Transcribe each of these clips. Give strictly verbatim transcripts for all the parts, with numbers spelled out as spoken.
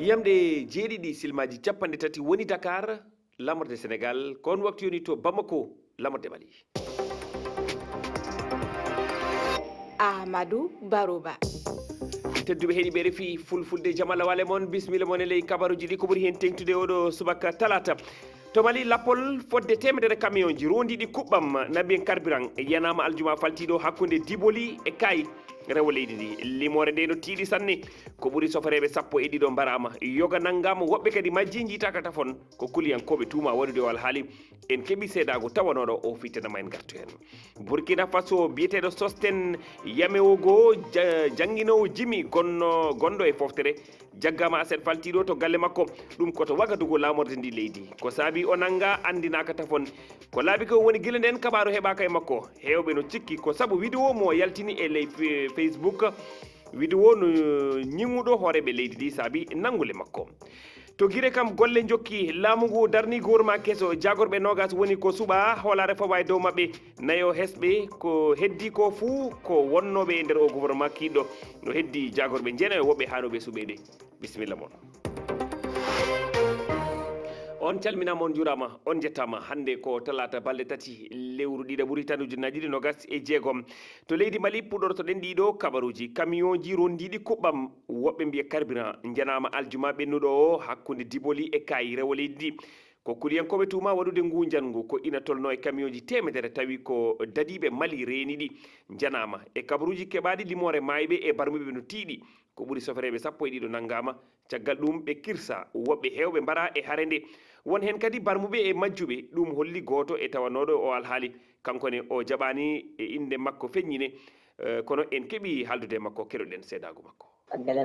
Yamɗe jeeɗiɗi silmaaji capanɗe tati woni Dakar, lamorde Senegal, ko on waktu yoni to Bamako, lamorde Mali. Amadou Barouba. Tedduɓe heɗiiɓe R F I Fulfulde, jam Allah wale mon, bismilla mon e ley kabaruuji ɗi ko ɓuri heen teŋtude oɗo subaka talaata. To Mali, lappol fodde teemedere kamiyonji rondiiɗi kuɓɓam na mbiyen carburant yanaama aljuma faltiiɗo hakkunde Diboli e Kaayi, rewo leydi ndi. Limoore nde no tiiɗi sanne. Ko ɓuri sofereeɓe sappo e ɗiɗo mbaraama, yoga nanngaama, woɓɓe kadi majji, njiitaaka tafon. Ko kuliyankooɓe tuuma waɗude o alhaali. En keɓi seedaago tawanooɗo o, fittanama en ngartu heen. Burkina Faso, biyeteeɗo Sosten Yamewogo, ja-, jannginoowo jimi gonno, gonɗo e fooftere, jaggaama aset faltiiɗo to galle makko. Ɗum ko to Wagadugu, laamorde ndi leydi. Ko saabi o nannga, anndinaaka tafon. Ko laabi ko woni gila nden kabaaru heɓaaka e makko. Heewɓe no cikki ko sabu vidéo mo yaltini e ley fe-, Facebook. Vidéo no ñiŋuɗo hooreeɓe leydi ndi saabi nanngule makko. To Gire kam, golle njokki. Laamu ngu darni gouvernement keso. Jaagorɓe noogas woni ko suɓaa, hoolaare fawa e dow maɓɓe. Nayo hesɓe ko heddi ko fuu ko wonnooɓe e nder o gouvernement kiiɗɗo. No heddi jaagorɓe jeenayo woɓɓe haanooɓe suɓeede. Bisimilla mon. On calminaama, on njuuraama, on njettaama. Hannde ko talaata, balɗe tati, lewru ɗiɗaɓuru, hitaande ujunnaaji ɗiɗi noogas e jeegom. To leydi Mali puɗɗortoɗen ɗiɗo kabaruuji. Kamiyonji rondiiɗi kuɓɓam, woɓɓe mbiya carburant, njanaama aljuma ɓennuɗo o hakkunde Diboli e Kaayi, rewo leydi ndi. Ko kuliyankooɓe tuuma waɗude ngu njanngu, ko ina tolno e kamiyonji teemedere, tawi ko dadiiɓe Mali reeni ɗi, njanaama. E kabaruuji keɓaaɗi, limoore maayɓe e barmuɓe no tiiɗi. Ko ɓuri sofereeɓe sappo e ɗiɗo nanngaama. Caggal ɗum ɓe kirsa, woɓɓe heewɓe mbara e hare nde. Won heen kadi barmuɓe e majjuɓe, ɗum holli gooto e tawanooɗo o alhaali. Kanko ne o jaɓaani e innde makko feññine, eh, kono en keɓi haaldude e makko, keɗoɗen seedaagu makko.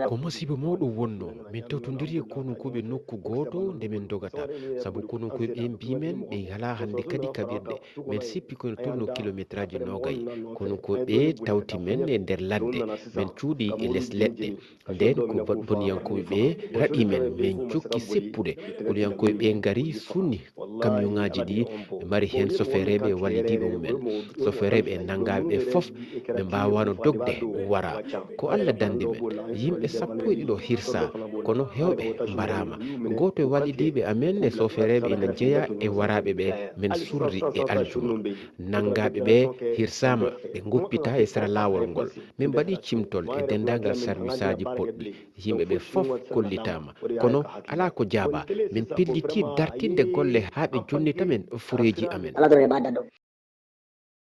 Ko masiiba mawɗo wonnoo, min tawtondiri e konunkooɓe nokku gooto nde min ndogata, sabu konunkooɓe ɓee mbii men ɓe ngalaa hannde kadi kaɓirɗe. Min sippi ko ene tolnoo kilometraaji noogay. Konunkooɓe ɓee tawti men e nder ladde, min cuuɗi e les leɗɗe. Ndeen ko ba-, boniyankooɓe ɓee raɗi men, min jokki seppude. Boniyankooɓe ɓee ngari sunni kamiyuŋaaji ɗi, ɓe mari heen sofereeɓe e wallidiiɓe mumen. Sofereeɓe e nanngaaɓe ɓee fof, ɓe mbaawaano dogde, wara. Ko Alla danndi men. Yimɓe sappo e ɗiɗo hirsaa, kono heewɓe mbaraama. Gooto e wallidiiɓe amen e sofereeɓe ina jeyaa e waraaɓe ɓee, min surri e aljuma. Nanngaaɓe ɓee hirsaama, ɓe ngoppitaa e sera laawol ngol. Min mbaɗii cimtol e denndaangal sarwisaaji potɗi. Yimɓe ɓee fof kollitaama, kono alaa ko jaabaa. Min pellitii dartinde golle haa ɓe jonnita min fureeji amen.